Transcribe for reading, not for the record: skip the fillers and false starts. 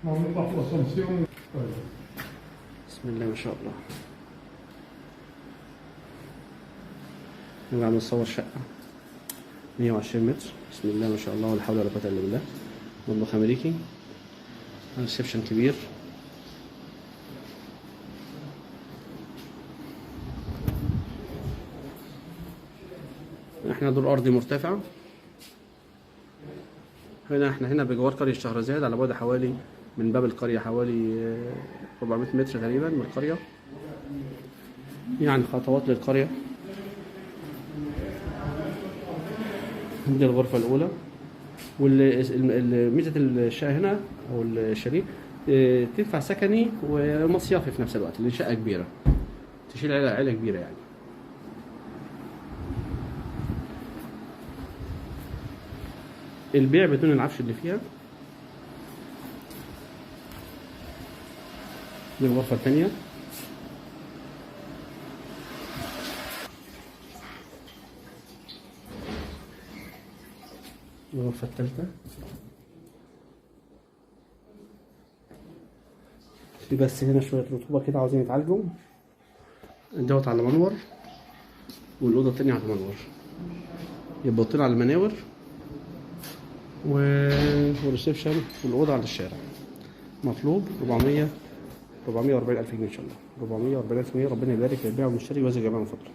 نطلع في الاسانسير. بسم الله ما شاء الله. نرجع نصور شقة 120 متر. بسم الله ما شاء الله ولا حول ولا قوة إلا بالله. مطبخ أمريكي، reception كبير. احنا دور أرضي مرتفع. هنا احنا هنا بجوار قرية شهرزاد، على بعد حوالي من باب القرية حوالي 400 متر تقريبا من القرية، يعني خطوات للقرية. دي الغرفة الأولى. والميزة الشقة هنا أو الشاليه تنفع سكني ومصيافي في نفس الوقت، لأن شقة كبيرة تشيل عيلة كبيرة يعني. البيع بدون العفش اللي فيها. دي الغرفة الثانية. الغرفة الثالثة. في بس هنا شوية رطوبة كده عاوزين يتعالجوا. دوت على منور، والأوضة التانية على منور، يبقى أوضتين على المناور وريسبشن، والأوضة على الشارع. مطلوب 440 ألف جنيه إن شاء الله، 440 ألف جنيه. ربنا يبارك للبيع والمشتري ويجزي جميعا من فضله.